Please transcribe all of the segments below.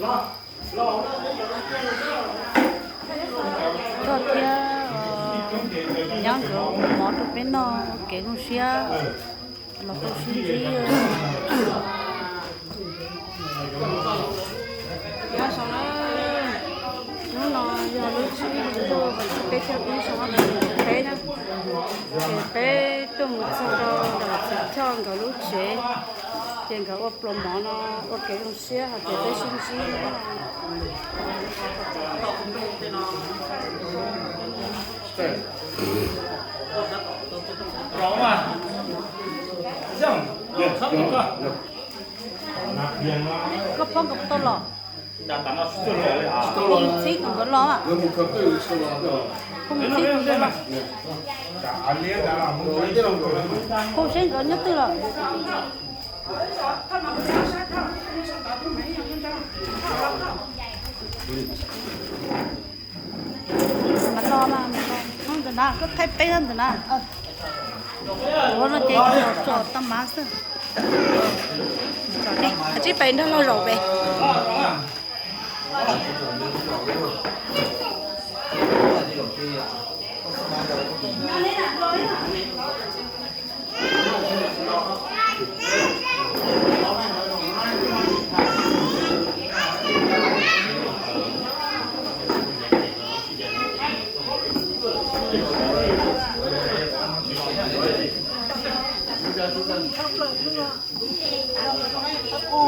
Coj thiab nyob nkawd mov rau peb noj ua kev zoo siab los rau sib ntsib. Nyob zoo na, hnub no yog lub tsib hlis ntuj vas thib peb caug ib xyoo ob txhiab kaum peb na, ces peb tuaj mus txog rau ntawm txiv choj nkawd lub tsev, ces nkawd ua pluas mov no ua kev zoo siab hais tias peb sib ntsib na. Koj phob nkawd puas tau los? Phob mus txhib kom nkawd los. Phob mus txhib kom nkawd los. Phob seb nkawd nyob twg los. Mas los mas, ntawm na koj thaij peb ntawm na. Ua no ces tsom tau mas xwb. Tsom li, tsib pes nrog los zaum pem.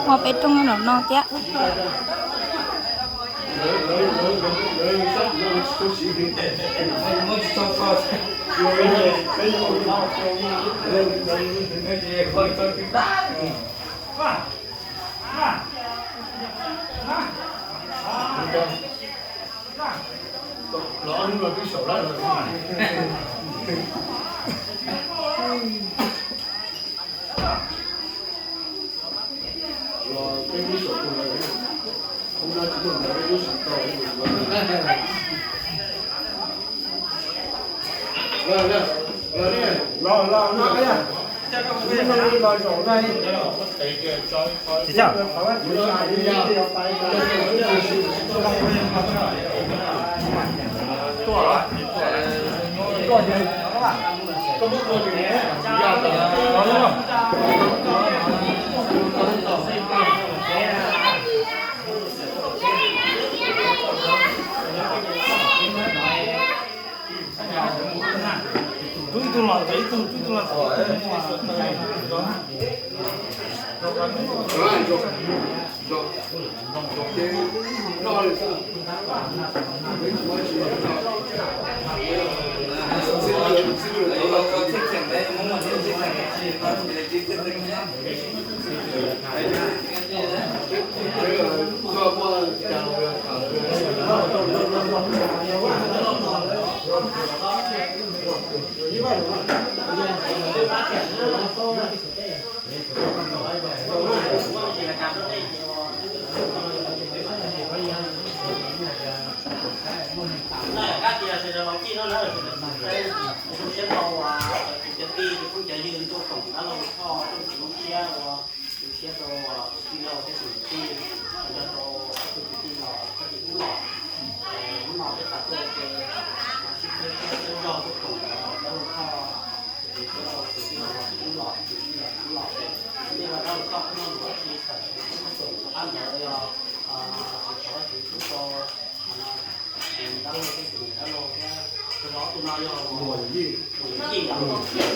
Ua peb rooj los no thiab. Kab tias sawv daws los kij no na, zoo siab tau cov tij cov phooj cov ywg tuaj koom dab laug Thoj rooj txiv lub siab ua tu siab rau tus tij laug thiab tus tij, nrog rau ob tug kwv tij los txog tim ub los. Hnub no peb tas tuaj ua ke sib hlub thiab zog tuaj koom dab laug Thoj, tus tij laug los tim ub los, tus tij laug los tim ub los, nej ua dab laug Thoj peb noj mus ua si tawm tus tub Thoj Toom rov qab ntawd yog tus thov Vajtswv hlub rau tus dab laug thiab tus niam dab laug thiab, tus no yog Muas Yim, Muas Yim.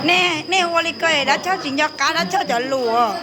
Nej, nej ua li ko es dab tsi tsis nco qab dab tsi cov lus.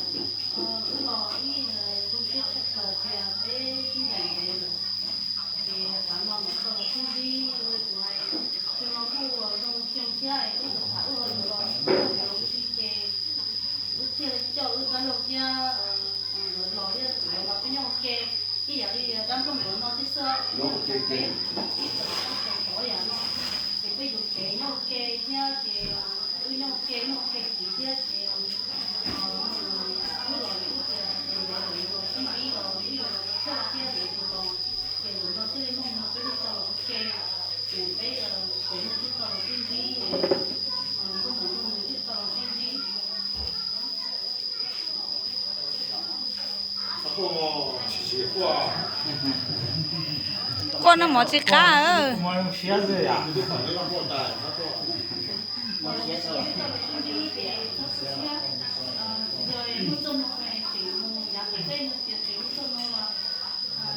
Wb los ib zoo siab tshaj plaws tias peb sib ncaim ntev lawm, ces tav no mas koj los sib ntsib, ua li kuv hais, xyoo no kuj zoo xyoo thiab es wb tus tham wb ho yuav los, yuav los tsis ces wb thiaj li coj wb dab laug thiab nkawd los thiab, nkawd los peb nyob ua ke. Ib yam li dab laug nkawd no thiab xwb, peb ib txwm tau tau yam no, ces peb yuav kev nyob ua ke thiab ces wb nyob ua ke nyob ua ke tid thiab ces wb los wb tias ces nkawd los yuav los sib ntsib los wb yuav los kawg thiab ces tus los ces nkawd no thiaj li muaj moo peb thiaj tau los ua ke, ces peb ces nws thiaj tau los sib ntsib, nkauj muam nws thiaj tau los sib ntsib. Quaj noj mov tsis qab.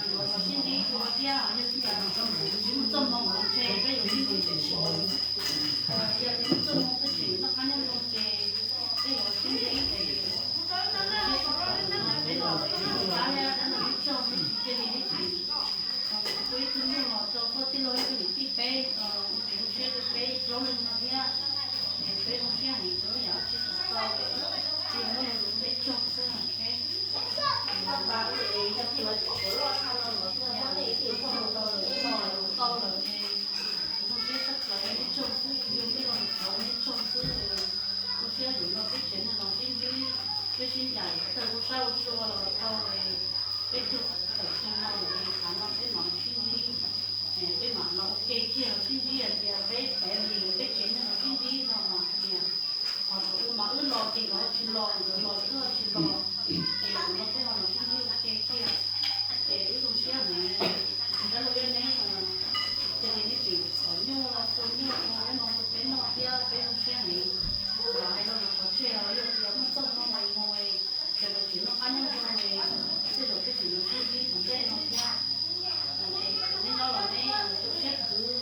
Yuav los sib ntsib dua thiab, yog tsis muaj txoj hmoo los ntshe peb yuav sib ntsib tsis, yog tsis muaj txoj hmoo peb tseem noj qab nyob zoo ces peb yuav sib ntsib es peb los peb los qab thiab dab laug ib tsoom peb tsis cia li neb tseem kuv ib tug ntuj los rau koj tij laug ib tug niam tij peb, ces zoo siab rau peb plaub leeg no thiab. Peb zoo siab heev txhua yam tsis xav tau, tsis muaj lus peb tsoom xwb peb. Tau lawm es zoo siab tshaj plaws neb tsoom xwb, kuv yog tij laug niam tij neb tsoom xwb. Zoo siab zaum no peb tsev neeg los sib ntsib, peb sib ncaim tawg ua sab ua sua los tau, peb tug tawm xyoo no lawm es tav no peb mam los sib ntsib, peb mam los ua ke kiag los sib ntsib hais tias peb pev li peb tsev neeg los sib ntsib no mas tias, thaum ub mas wb los ces nkawd tsis los, nkawd los ces wb tsis los, ces zaum no peb ho los sib ntsib ua ke kiag, ces wb zoo siab heev. Dab laug yog neb, cia li neb tseem txhom nyuj los tua nyuj ua no rau peb noj thiab peb zoo siab heev. Hais rau lawv qhov tseg os, yog tias muaj txoj hmoo es mus es sawv daws tseem noj qab nyob zoo es tej zaum peb tseem los sib ntsib tom ntej no thiab. Neb nyob los neb tu siab khwv,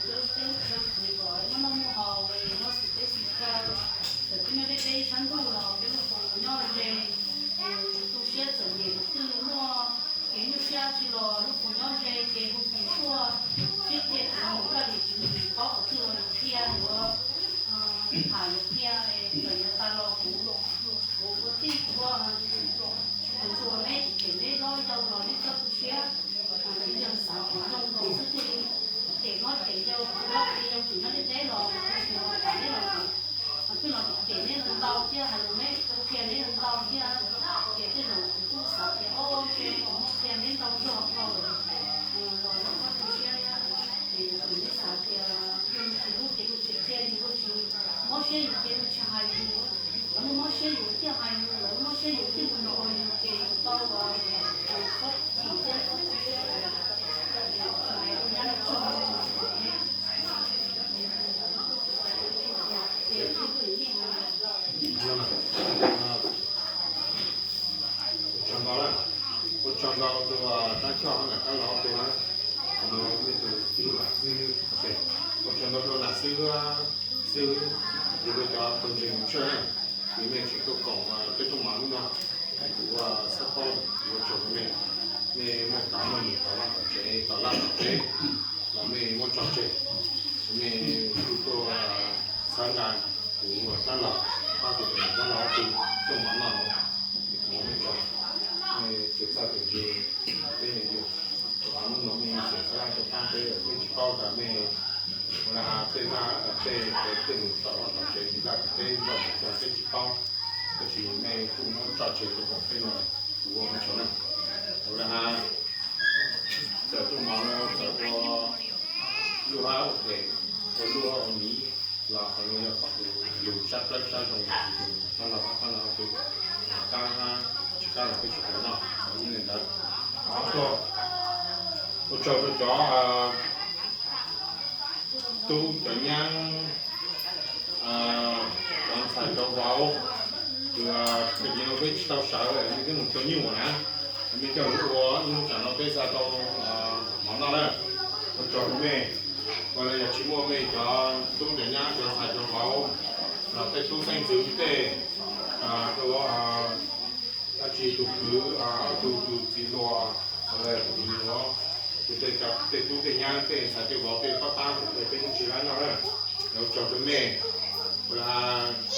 tu siab khwv kom muaj noj muaj haus, muaj xwm teb xwm chaw, txawm peb nyob deb deb sab ntuj los peb lub xyoo nyob ze, tu siab txawm niam qhov twg muaj kev nyuaj siab tsis los lub xyoo nyob ze ces hu xyoo tuaj, sib qhia tus mus kaj lis tswv yim paub qhov twg los yuav qhia, yuav tham yuav qhia, txawm yuav tas los kuv, kuv ua tij kuv ua, tsis tus ntxuag neb tsis cem neb zaub yau los neb txhob tu siab. thiab. Yog xav kom zoo nkaus xwb thiaj li cem hlob cem yau, tus hlob tus yau tseem nyob deb deb los tsis los tas neb los, twb los cem neb ntau thiab, hais lus neb qhia neb ntau thiab, ces tej zaum kuv kuj xav tias o, ntshe kuv muab qhia neb ntau zog dhau lawm, los rau koj tu siab thiab. Ces yog tias neb xav tias yus tsis hlub ces yus tsis qhia, yus tsis mob siab yus ces yus tsis hais yus, lawv muaj mob siab yus thiaj hais yus, lawv mob siab yus thiaj mus nrog yus ces yus tau ua txhob chim thiab txhob tu siab. Ua tsaug ntau, ua tsaug ntau rau Dab Choj nram Kab Laug ob tug na, no nej tus tij laug Lam Xib Hwb, ua tsaug ntau rau Lam Xib Hwb, Xib Hwb, yog rau cov pawg ntseeg mus tshawj na, ces mej tseem tuaj koom peb rooj mov hnub no, kuv ua xab paub, kuv ua tsaug rau mej, mej muaj kav muaj num tom vaj tom tsev tom laj tom teb los mej muab tso tseg, mej kuj tuaj txhawb nqa kuv Dab Laug, pab kuv tus Dab Laug ob tug rooj mov noj no, kuv ua mej tsaug, mej txhawb txhawb tus ntse peb me nyuam, hnub no mej xiam xab laj tuaj pab peb, peb tsis paub tas mej ua li has tej laj tej tej num tom vaj tom tsev tim laj tim teb nrog mus cog peb tsis paub, tab sis mej kuj muab tso tseg rau koom peb no, kuv ua mej tsaug na. Ua li has txawm rooj mov no txawm ua luj hab ua phem, ua luj hab ua miv los qhov no yog qhov lus sab plawb sab zoo, Dab Laug pab Dab Laug ob tug, qab hab tsis qab los peb sawv daws noj li ntawd. Ua tsaug rau cov tub cov nyab, cov ntxhais cov vauv, kwv tij no peb tsis tau sawv, mej twb mus tua nyuj na, mej coj lug ua ib hnub tsam no peb xa tau mov noj na. Ua tsaug rau mej, ua li yog tsis muaj mej cov tub cov nyab cov ntxhais cov vauv los tej tub tej ntxwv tej, rau dab tsi tus kwv, tus tus txiv hluas, tus tus nyuam, tus tej tub tej nyab tej ntxhais tej vauv tej pab pab tus peb yeej tsis lab noj na. Ua tsaug rau mej, ua li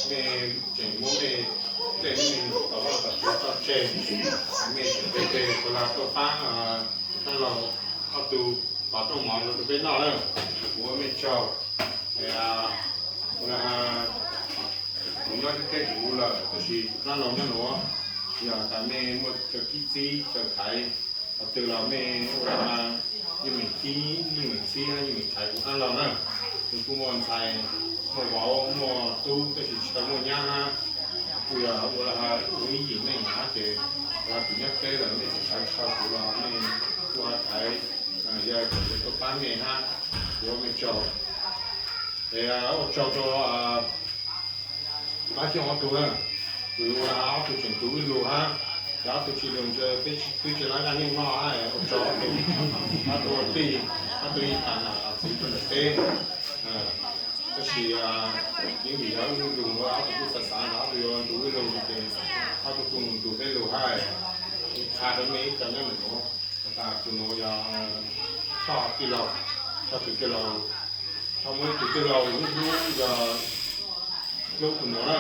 mej tseem muab mej tej me nyuam tom vaj tom tsev tso tseg, mej tseem pe pe ua li tuaj pab Dab Laug ob tug pov rooj mov no rau peb noj na. Kuv ua mej tsaug. Ua li kuv nyob teb chaws kuv lawm tab sis kuv Dab Laug nyob nuav, yog tas mej muaj chaw kib txib chaw thaiv qhov twg los mej ua li yeej meem kib yeej meem txib yeej meem thaiv kuv Dab Laug na. Nws kuj muaj ntxhais muaj vauv muaj tub tab sis tsis tau muaj nyab hab, kuj yog ua li ua ib yim neej hab ces ua kuv nyob teb lawm mej txawm sawv tau kuv los mej kuj thaiv, yog kom yuav tuaj pab mej hab, kuv ua mej tsaug. Es ua tsaug rau Pab Xyooj ob tug na, kuv ua ob tug tseem tug ib lug hab, yog ob tug tsis lug ntshe peb twb tsis lab nqaij nyooj noj hab, ua tsaug ob tug, ob tug ua tij, ob tug ib tag nam tag txiv rau ntawm peb. Tab sis yeej vim yog ib lug nuav ob tug kuj xav xav los ob tug yuav ntug ib lug ces ob tug kuj mus ntug peb lug hab. Qha rau mej ib co nyob num nuav, tas tus nuav yog Tshoj tij laug, Tshoj tus tij laug, Tshoj muaj ib tug tij laug hlub hlub yog hlub tus nuav na.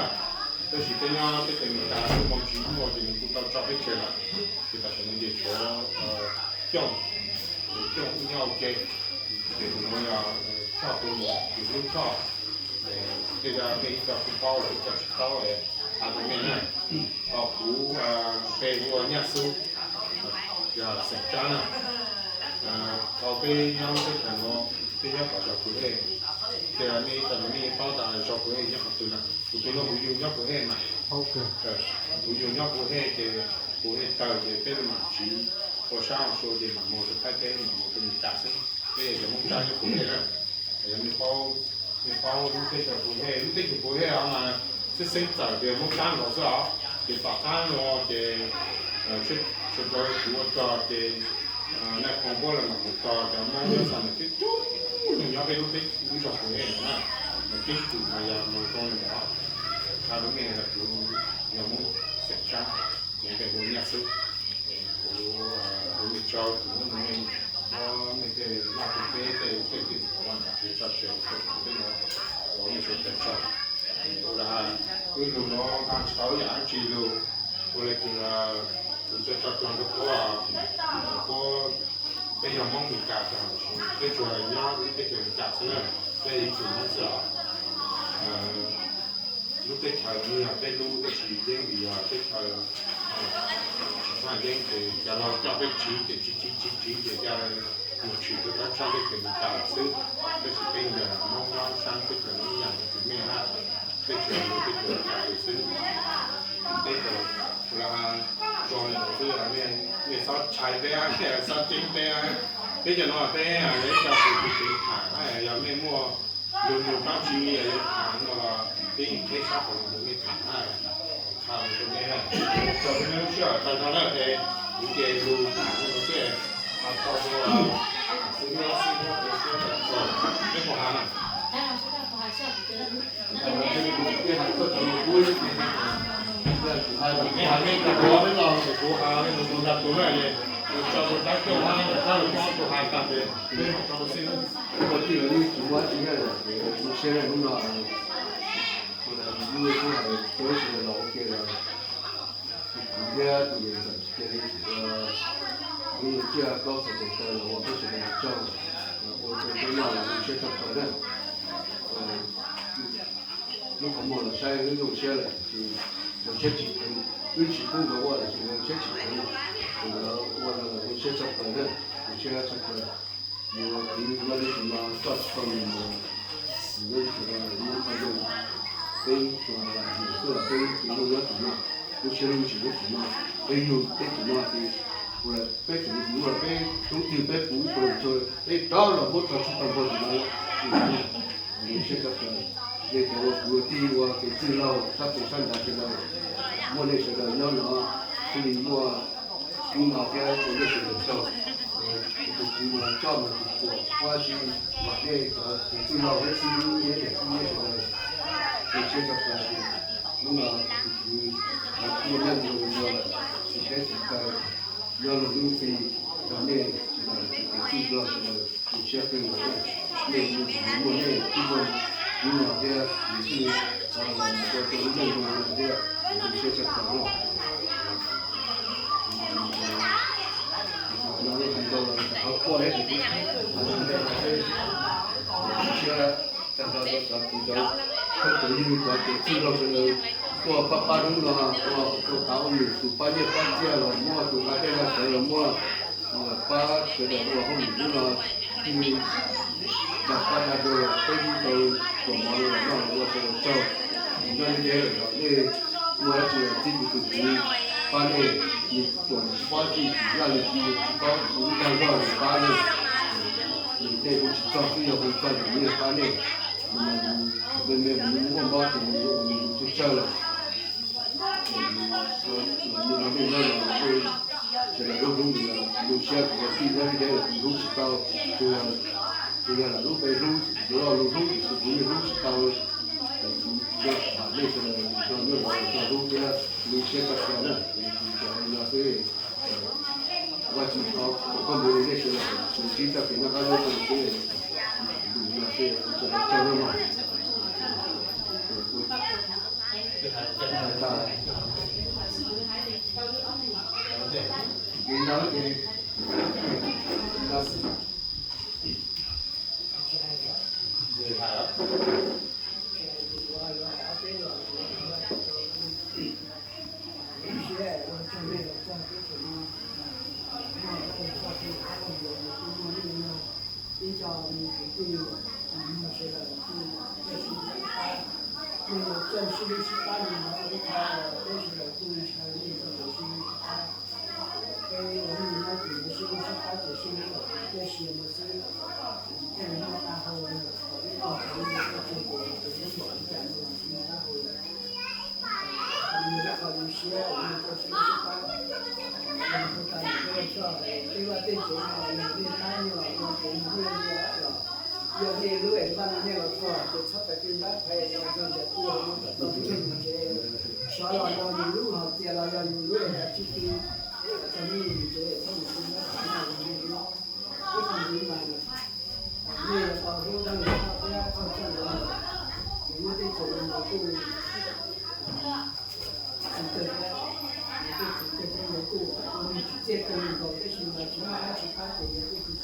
Tab sis peb nyob teb chaws Amelikas kuj moog tsis muaj ces nws kuj tau tso peb tseg lawm. Ces tam sim no ces tshuav Xyooj, Xyooj kuj nyob ua ke. Ces tus nuav yog Tshoj tus muam, tus hlub Tshoj. Tej zag mej ib co kuj paub lawm ib co tsis paub, qha rau mej na. Ho kuv npe hu ua Nyaj Xub, yog xeem Tsab na. Thaum peb nyob teb chaws nuav peb nyob tom zos Kwv Hej, ces mej ib co mej paub tas zos Kwv Hej nyob qhov twg na. Kuv tus nuav kuv yug nyob Kwv Hej mas, kuv yug nyob Kwv Hej ces Kwv Hej tawg ces peb mam tsiv ua sab ua sua ces mam moog rau Thaib teb mam moog rau Mes Kas xwb. Peb yog cov Moob Tsab nyob Kwv Hej na. Yog mej paub, mej paub lub teb chaws Kwv Hej, lub teb chaws Kwv Hej os mas xeeb xeeb txawm tias Moob Tsab nkaus xwb os. Ces tom qab no ces sawv daws kuv ua rog ces Naj Khoom Puab lawv mam mus tog cov Moob nyob txog ntawm peb coob leej nyob peb lub teb lub zos Kwv Hej ntawd na. Mas keeb kwm mas yog mus zoo li ntawd. Qha rau mej tas kuv yog Moob xeem Tsab, kuv npe hu Nyaj Xub. Kuv ua mej tsaug kuv muab mej tej laj tej teb tej tej twm ua ntawm kev tso tseg rau kuv tej no, ua mej sawv daws tsaug. Ua li wb lug nuav nqa tsis tau yam dab tsi lug, ua li kws kuv tso tso rog rau puab, puab Peb yog Hmoob Meskas, peb tsuas nyob lub teb chaws Meskas xwb na, peb ib txwm Hmoob xwb os. Lub teb chaws no yog peb lub, tab sis yeeb vim yog teb chaws tsis tshaj yeeb ces cas los coj peb tsiv ces tsiv tsiv tsiv tsiv ces cas mus tshwm rau sab teb chaws Meskas lawm xwb. Tab sis peb yog Hmoob nyob sab teb chaws no ib yam nkaus li nej hab, peb tsuas yog teb chaws Meskas xwb. Peb tsuas los tso li no xwb, nej txhob ntshai peb, nej txhob ceeb peb. Peb cov no peb yuav ib co tus tus tus tham, yog nej muaj lus nug dab tsi yuav tham no los peb yeej qheb sab qhov lus nug nej tham na. Qha rau nej, rau peb lub sij hawm tag nrho na es kuv ces lus tham no xwb, tau xwb, peb puas has na? Kuv hais nej tus duav peb los, kuv hais nej tus duav na, tso tus dab coj hab rov qab los kuv hais tas ces peb tso rau xwb. Ua tij los yeej tsis muaj dab tsi na, kuv siab hnub no kuv lub tub hais rau ib sawv daws los ua ke los kuv thiab tus niam ntxawm tsis cia li, kuv tus ciaj plaub txhais tes taw los ua peb sawv daws tsaug, ua rau peb noj los zoo siab tshaj plaws na. Lub qhov muag los saib wb zoo siab lawm ces zoo siab tsis kheev, wb tsis pub nkawd ua lawm ces zoo siab tsis kheev, ces nkawd ua no zoo siab tshaj plaws na, zoo siab tshaj plaws. Yus ua kwv nyob lub teb chaws no coj tsis tau nws mus, nyob lub teb chaws no lub qhov zoo, peb tsuas lam yus xwb los peb tsis muaj nyob tsis muaj, lub siab lub ntsws peb tsis muaj, peb yug peb tsis muaj ces ua peb tseem yuav peb hnub twg peb puv ib puas lus txog peb rov los muab tso tshuaj tau npog tus no. Zoo siab tshaj plaws, nej cov ua kwv ua tij ua kev txwj laug sab teb sab nrad sawv daws, muaj nej sawv daws nyob no thiaj li muaj hnub no thiab ua nej sawv daws tsaug. Tus kwv mas coj mus tus puam ua si, vam nej cov kev txwj laug thiab xib hwb thiab niam txiv nej sawv daws, zoo siab tshaj plaws. Hnub no tus kwv kuj muaj nyob ntawm no lawm, tsis teb tsis taw, nyob lub hnub txi rau nej sawv daws tus kwv tij laug sawv daws tus siab pheej los, nej muaj nej tib muaj hnub no thiab tus twg los mus ua rau lub neej zoo no thiab tus siab tshaj plaws no. No nej hais ntau los qhov quaj thiab tus kwv hais ntau los seb tus siab tag nrho rau cov kwv cov tij cov ywg cov kev txwj laug sawv daws tuaj pab pab hnub no ua rau qab ua nws tus pab nyiaj pab txiaj los muaj, tus nqa dej nqa cawv los muaj, pab sawv daws ua hauj lwm hnub no thiaj li dag pab dag rau peb hnub tau tuam mov los noj los ua sawv daws tsaug. Nyob li deb lawm los nej muaj dab tsi los txib kuv tus kwv pab nej, nws tuam tsis paub txij tsis yaj li tsis tsis paub tsis ub dag zog nws pab nej. Nws tej hu tsis txog xwb yog hu txog nws yeej pab nej. Nws me me nws muaj mob ces nws ua nws tsawg tsawg lawm. Nws los nej nyob los sawv daws hlub hlub nws los zoo siab kuv tij nyob li deb los kuv hlub tsis tau, tsuas yog lam lub npe hlub, lub hlub ces kuv yeej hlub tsis tau. Kuv tham nej sawv daws nyob los txog hlub thiab zoo siab tshaj plaws na, kuv cov no xwb. Vaj tsis tau koj mus li nej sawv daws tsis txawj kev noj qab nyob zoo xwb. Tus no xwb sawv daws tsaug na mog. Ib co me kwv tij, sawv daws kuj txawj sib hlub sib pab, nej los txawj sib hlub sib pab li no, ib qho peb sawv daws kuj ntshaw nej txoj kev sib hlub sib pab. Peb ua neej nyob ces yuav sib hlub sib pab ces sib hlub kom tiav sia no xwb. Tej no muaj qab hau, kom ib tug hauv ib tug, ib tug ces ib yam li cas no los tsis muaj qab hau. Qhov no yog ib qho zoo siab uas nej txawj sib hlub sib pab. Yog li ntawd, peb vaj tej tsev no yog nej pab nej los ua kev hlub nej li os. Yog nej hlub es npaj no nej los txog ces txhob pais pw nrab phais los txog ntiav tuaj no kom txog tus ntseeg no ces sov los yog yus hlub, hos txias los yog yus hlub es tsis pw, txog hnub yus tsev txhob mus pw nrab phais no yog nej hlub. Ib qho ntxiv mas nej yuav tau hlub dab laug Thoj thiab Thoj Txawj nkawd, yus lub teb chaws no kuj tsis tag thiab, yus tej txiv tej teb nkawd kuj ua neeg tsim txiaj kawg nkaus tab sis mas tsis muaj dab tsi pab ces nkawd kuj khwv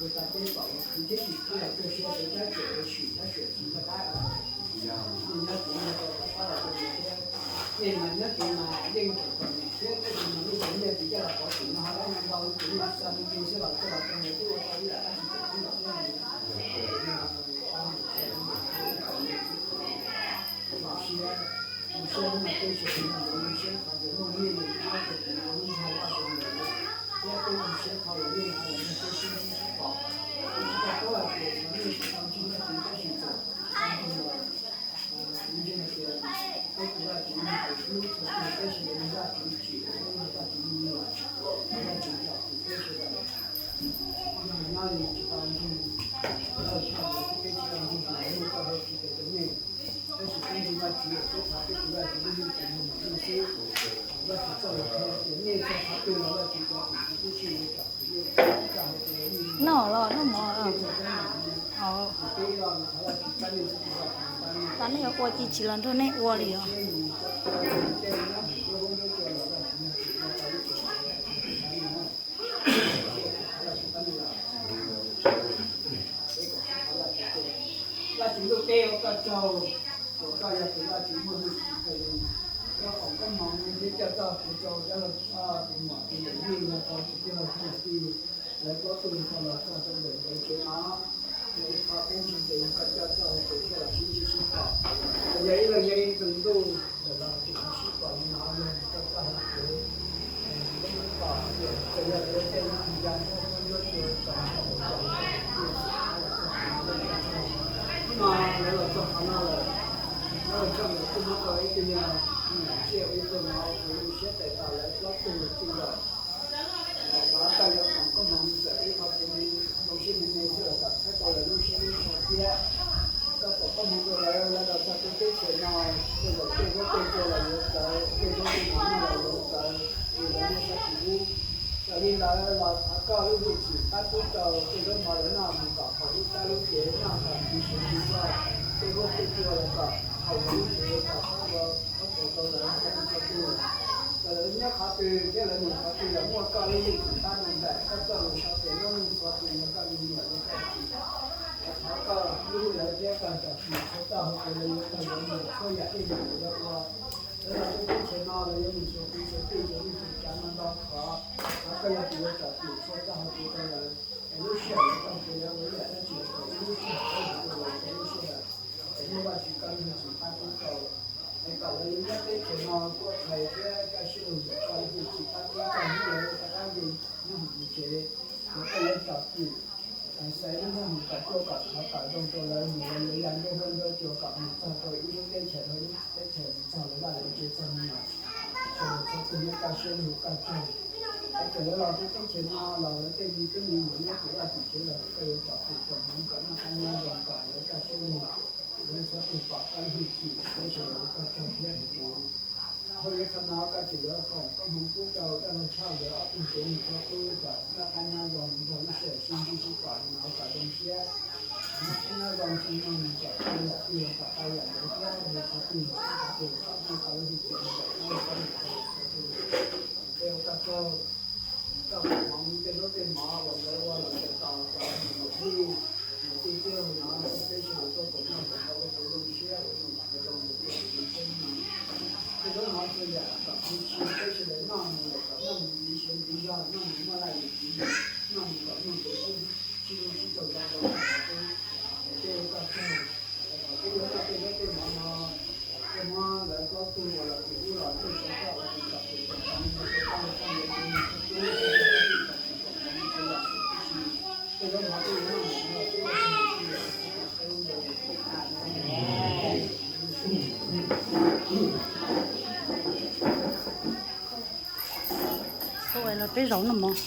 Ua tau peb pom khwv thiab tsis khwv los tuaj siab peb cab riam ua sim tab sis tsis nco qab. Nej nyob tid nyob rau qab qab los tuaj thiab, nej mas nyob tid mas yeej tseem txom nyem thiab, tab sis mas nej cov nyiaj tsis coj los pov tim no ho dab no ntau, tus nej xa me me xwb los coj los rau nws twb ua tau ib yam dab tsi tseem tub los thiab. Zoo siab, zoo siab hnub no peb sawv daws no yuav zoo siab qhov tias muaj nej li no ua tus ua lub zog Vaj tus niam, thiab peb zoo siab qhov uas nej ho los nrog peb sib ntsib sib pom. Kuv tsis tau paub hais tias xyov nej puas tau ntsib Vajtswv tab sis txawm tau ntsib los, kuv ntseeg hais tias peb tus Vajtswv yog tus hlub txhua tus, tab sis yog Vajtswv tsim, yog Vajtswv me nyuam, Vajtswv zam txim peb sawv daws. Yog nyob li tsis tau ntseeg, lawv tsis tau ntseeg, peb tsis tau ntseeg tias lawv muaj txoj hau tsis tes rau nej. Tab sis peb ntseeg Vajtswv, peb thov peb tus Vajtswv lub hwj chim mus nrog nej xwb. Vajtswv txoj lus qhia tias nej txog qhov twg los Vajtswv cov tim tswv tib si yuav zam txim nej. Txoj hau tes nej, noj los noj mov nej txog teeb meem, peb ib lo nws thov Vajtswv pab nej xwb, Vajtswv pab nej. Tam nej yuav ua ci tsis los nrog nej ua li os. Vajtswv ntuj teb ua koj tsaug, uas koj yog tus Vajtswv muaj hwj chim kawg li. Koj foom koob hmoov thiab coj txoj kev rau dab laug Tshaj tus muam tus yawm yij, yog tau tus tij laug Tshaj Tij, lawv plaub tug tau los txog rau ntawm lawv tsev no. Yog ib qho peb ntseeg tias yog koj coj txoj hau kev thiaj los sib ntsib sib pom, yog ib leeg yog ib tug ntuj ntawm los tseem sib pom li no, yog koj txoj hau kev. Pom tias txawm yog lawv tej no ya nrhiav nrhiav cua txog txog tus twg, hnub no lawv los txog qhov no lawm, lawv tseem kuj muab tau ib tug niag tsiaj ua ib tug no, kuv zoo siab tes tas lawv plaub tug tij laug. Thov koj yuav foom koob hmoov txawm ib qho kev zoo siab me me xwb los kom txhawb tau lawv lub siab lub ntsws thiab. Koj foom koob hmoov rau lawv, lawv los txog rau teb chaws no, tej zaum tej huab tej cua los yuav txawv, tej zaub tej mov noj los yuav txawv, vim lawv nyob sab tim ub. Yog li ntawd los thov koj lub hwj chim pab pub rau tej zaub mov lawv noj mus kom haum lub tab lub cev, noj kom nqhis siav nqhis zog, tej huab tej cua los kom haum lawv lub cev, kom pab ua pab pab tau lawv txhua tus. Txawm lawv nyob qhov twg thiab lawv mus qhov twg los muaj koj lub hwj chim pab ntaus nraim, koj txoj lus sau tes nyob nrog txhua tus yog koj me nyuam yog koj txiv. Thov koj hlub lawv thiab koj zam txim txhua txoj hau kev lawv yuav tau yuav mus, txhua yam dej num lawv yuav ua. Lawv los rau teb chaws no lawv yuav mus xyuas kwv xyuas tij xyuas leej xyuas tsav no ntau qhov. Thov koj yog tus yuav zam txim txhua txoj hau kev rau lawv, es lub sij hawm lawv tau kev lawv ua ib yam dab tsi los tau ib lub sij hawm, lub sij hawm es muaj Vajtswv koj lub hwj chim pab pub rau, es kom lawv nyob teb chaws no kuaj qhais thiab kaj siab lug, koj lub hwj chim pab pub rau hnub lawv rov qab nce nyob hauv tsev, kom koj lawv zam txim. Xaiv lub ntsej muag kom tuaj kom thov kom zoo rau lawv mus, lawv yuav ya nruab huab nruab cua kom mus txog rau ib lub teb chaws dhau ib lub teb chaws, mus txog lawv vaj lawv tsev txog me nyuam, sawv daws txhua tus nyob kaj siab lug kaj tsaug. Es txawm lawv los rau teb chaws no los lawv tej me tub me nyuam nyob tim vaj tim tsev los koj yuav zam txim foom hmoov kom noj qab nyob zoo kom lawv kaj siab lug, lawv txhua tus pom koj lub hwj chim, lawv sawv daws yuav kaj tsaug thiab tus tus. Hauv lub qhov no koj tseem yuav foom koob hmoov pub rau dab laug Tshaj nkawd ob tug tsev neeg txhua tus kom noj qab nyob zoo nrog lub sij hawm sib ntsib sib pom no kom zoo siab. Noj qab nyob zoo xyoo no mus kom tau yam twg los kom tau yam ntawd thiab, lawv txhua tus txhua tus txhob muaj tau lub hwj chim ntawm no, tej ua kaj tsaug. Koj foom hmoov tej zaub tej mov uas lawv ua los txais tos cov niam tij, niam tij tij laug no, peb sawv daws tuaj koom noj koom haus ua kev zoo siab ua zoo kom zoo ua kev zoo siab no. Tej zaub mov txhua yam kom tsis tshis peb sawv daws noj mus lawm kom noj mus ntxiv siav ntxiv zog, noj mus muaj laj mus ntxiv, noj mus kom muaj kev pub sib hlub sib tsaug rau rau qhov peb, es tej ua kaj tsaug. Thaum peb yuav noj tej zaub tej mov no, peb muab lawv plaub tug uas los tim ub los tej xyov koj ua tus kom tus kom tau nws mus rau koj los koj yuav tus mus txhua tus, tej zaub mov peb yuav noj mus no peb ua tus mus txhua yam, peb zaum noj mov.